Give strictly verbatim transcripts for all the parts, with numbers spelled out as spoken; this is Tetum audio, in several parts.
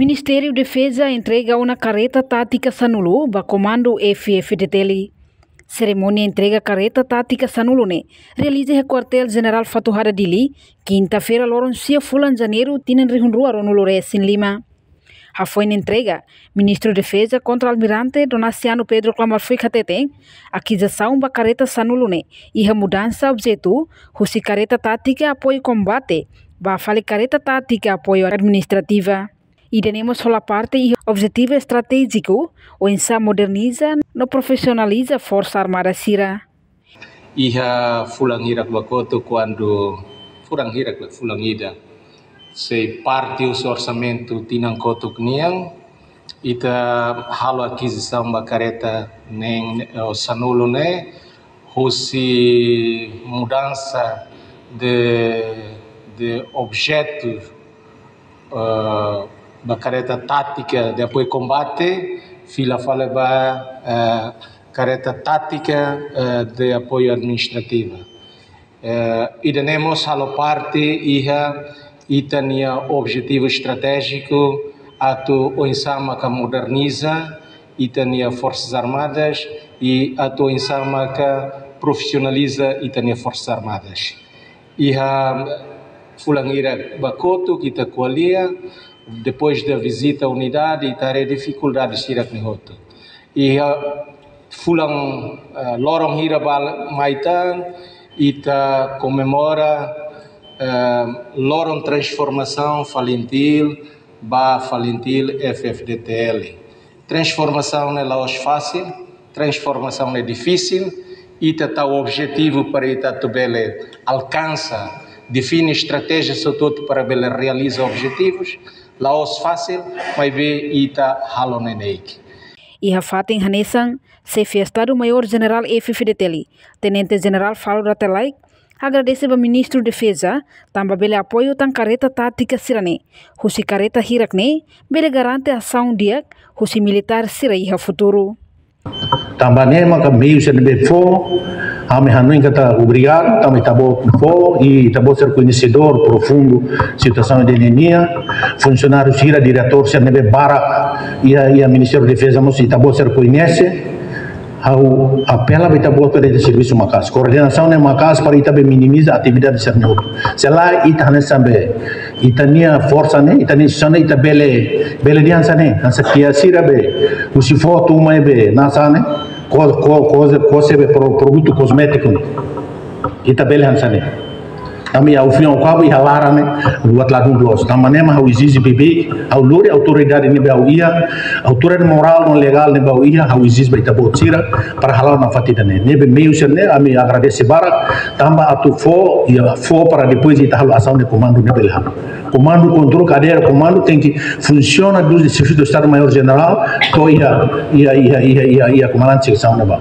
Ministériu Defeza entrega ona kareta tátika sanulu ba Komandu F-FDTL. Serimónia entrega kareta tátika sanulu ne'e realiza iha Kuartél Jenerál Fatuhada Dili, kinta-feira loron sia fulan Janeiru tinan rihun rua ruanulu resin lima. Hafoin entrega, Ministru Defeza Kontra-Almirante Donaciano Pedro Klamar Fuik hateten, akizisaun ba kareta sanulu ne'e iha mudansa objetu, husi kareta tátika apoiu kombate ba fali kareta tátika apoiu administrativa. Ida-ne'e mós hola parte iha objetivu estratéjiku oinsá moderniza no profisionaliza Forsa Armada sira. Iha fulan hirak ba kotuk, kuandu fulan hirak la fulan ida, sei parte husi orsamentu tinan kotuk nian, ita halo akizisaun ba kareta ne'e, eh, sanulu ne'e, husi mudansa de, de objetu, eh, ba kareta tátika de apoiu kombate, fila fali ba, eh, kareta tátika, eh, de apoiu administrativa. Eh, ida-ne'e mós halo parte iha ita-nia objetivu estratéjiku atu oinsá maka moderniza ita-nia Forsas Armadas i atu oinsá maka profisionaliza ita-nia Forsas Armadas. Iha fulan hirak ba kotuk ita ko'alia, depois de vizita unidade, ita haree difikuldade sira-ne'e hotu. Iha fulan, eh, loron hirak ba mai tan, ita komemora, eh, loron transformasaun FALINTIL ba FALINTIL F-FDTL. Transformasaun ne'e la'ós fasil, transformasaun ne'e difisil, ita tau objetivu para ita atu bele alkansa, define estratéjia hotu-hotu para bele realiza objetivus, la'ós fasil, maibé ita halo neineik. Iha fatin hanesan, Xefe Estadu Maiór Jenerál F-FDTL, Tenente Jenerál Falur Rate Laek, agradese ba Ministru Defeza, tanba bele apoiu tan kareta tátika sira-ne'e, husi kareta hirak-ne'e, bele garante asaun di'ak husi militár sira iha futuru. Tanba ne'e maka meius sira ne'ebé fó, ami hanoin katak obrigadu, tanba ita-boot fó, i ita-boot sira koñesedór profundu situasaun ida-ne'e nian, funsionáriu sira, diretór sira ne'ebé barak, iha, iha Ministériu Defeza mós ita-boot sira koñese, ha'u apela ba ita-boot para ita servisu maka'as. Koordenasaun ne'e maka'as para ita bele minimiza atividade sira-ne'e hotu. Se lae ita hanesan be, ita-nia forsa ne'e, ita-nia instituisaun ne'e, ita bele, bele dehan hanesan ne'e, hanesan kiak sira be, husi foho to'o mai be, hanesan ne'e, ko, ko, ko, kose be pro-, produtu kosmétiku ne'e. Ita bele hanesan ne'e. Ami ha'u fian ha'u kabu iha laran ne'e, buat ladún loos. Tanba ne'e mak ha'u ezije beibeik, ha'u lori autoridade ne'ebé ha'u iha, autoridade morál no legál ne'ebé ha'u iha, ha'u ezije ba ita-boot sira, para hala'o nafatin ida-ne'e. Ne'ebé meius sira-ne'e, ami agradese barak, tanba atu fó, iha fó para depois ita halo asaun ne'e komandu ne'e bele halo. Komandu kontrola kadeia, komandu tenke funsiona desde Xefe Estadu Maiór Jenerál, to'o iha, iha, iha komandante seksaun ne'ebá.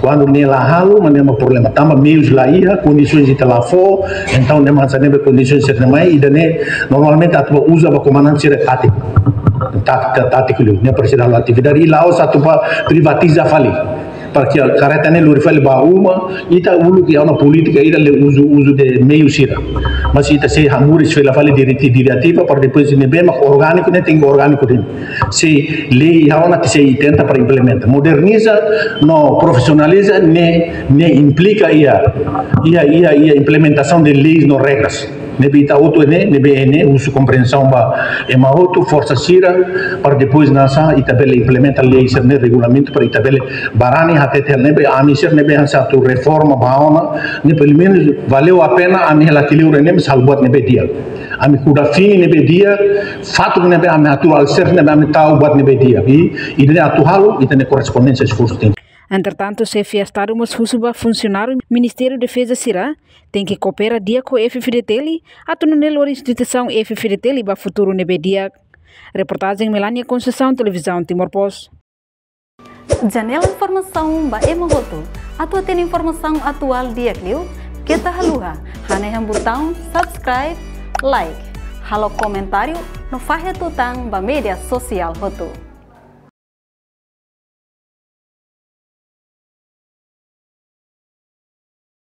Kuandu ne'e la halo, mak ne'e mak problema. Tanba meius la iha, kondisoens ita la fó, entaun ne'e mak hanesan ne'ebé kondisoens sira-ne'e mai, ida-ne'e normalmente atu bá uza ba komandante sira tátiku. Tá-, tá-, tátiku liu, ne'e presiza halo atividade, i la'ós atu bá privatiza fali. Para ke kareta ne'e lori fali ba uma, ita uluk iha ona polítika ida le uzu, uzu de meius sira. Mas ita sei hamoris fila fali direti-, diretiva, para depois ne'ebé mak orgániku ne'e tenke orgániku de'it. Sei lei iha ona ke sei tenta para implementa. Moderniza no profisionaliza ne'e, ne'e implika iha, iha, iha, iha implementasaun de leis no regras. Ne'ebé ita hotu ne'e, ne'ebé ne'e, husu komprensaun ba ema hotu, forsa sira, para depois hanesan ita bele implementa lei sira-ne'e, regulamentu, para ita bele barani hatete ne'ebé, ami sira ne'ebé hanesan atu reforma ba ona, ne'e pelumenus valeu a pena, ami hela kleur ne'e, mas halo buat ne'ebé di'ak. Ami kuda fini ne'ebé di'ak, fatuk ne'ebé ami hatudu, aliserse ne'ebé ami tau buat ne'ebé di'ak. I, ida-ne'e atu halo, ita-nia korrespondénsia esforsu tenke. Entretantu, Xefe Estadu mós husu ba funsionáriu Ministériu Defeza sira, tenke koopera di'ak ho F-FDTL, atu nune'e lori instituisaun F-FDTL ba futuru ne'ebé di'ak. Reportajen Melania Conceição, Televizaun Timor Post. Janela informasaun ba ema hotu. Atu hatene informasaun atuál di'ak liu, keta haluha hanehan butaun subscribe, like, halo komentáriu, no fahe tutan ba média sosiál hotu.